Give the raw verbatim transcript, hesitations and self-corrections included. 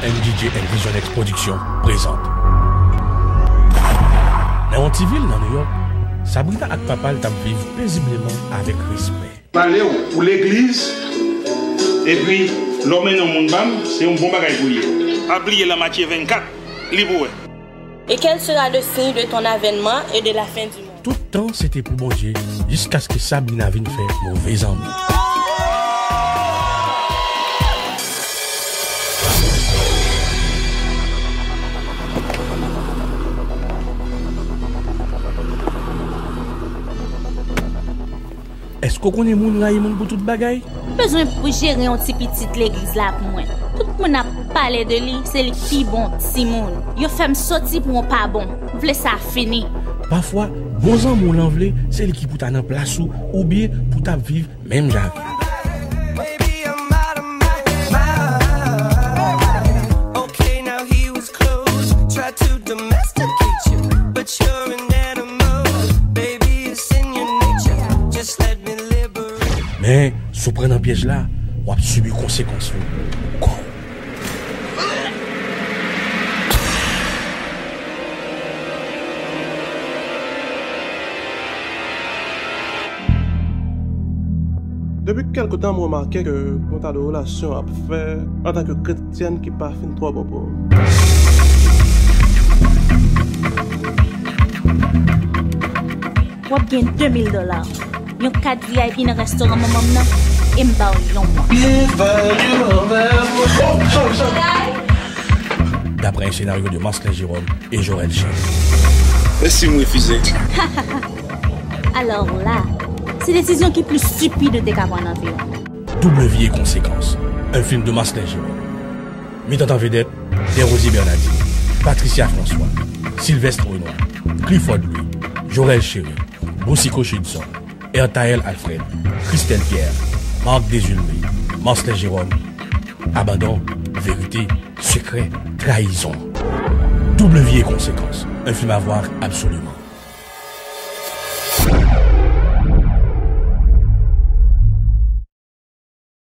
M D J and Vision X Production prezante. Nan yon ti vil nan Nouyòk, Sabrina ak papa l t ap viv pezibleman avèk respè. Pale w pou legliz, epi lè w mennen yon moun ba m, se yon bon bagay pou l ye. Pa bliye, Lamatye vennkat, li pou wè. Et quel sera le signe de ton avènement et de la fin du monde? Tout tan se te pou Bondye, jiskaske Sabrina vin fè move zanmi. Èske w konnen moun rayi moun pou tout bagay? M bezwen pou jere yon ti pitit legliz la pou mwen. Tout moun ap pale de li, se li ki bon timoun. Yo fè m soti pou yon pa bon. M vle sa fini. Pafwa, bon zanmi w lan vle, se li ki pou ta nan plas ou, oubyen pou ta viv menm jan ak ou. Men, si w pran nan pyèj la, w ap sibi konsekans yo pou kò w. Depi kèlke tan, m remake ke yon ta de relasyon ap fè antanke kretyèn ki pa fin twò bon pou ou. W ap gen de mil dola, yon kat V I P nan restoran manman m nan, e m ba w yon mwa. Daprè yon senaryo de Marcelin Jérôme e Jorel Chéry. E si m refize? Alò la, se desizyon ki pli stipid ou te ka pran nan vi w. Double Vie et Conséquences, un film de Marcelin Jérôme. Mettant en vedette, Desrosiers Bernadine, Patricia François, Sylvestre Renoir, Clifford Louis, Jorel Chéry, Boucicaut Chudson, Erthaël Alfred, Christelle Pierre, Marc Désulmé, Marcelin Jérôme. Abandon, vérité, secret, trahison. Double Vie et Conséquences, un film à voir absolument.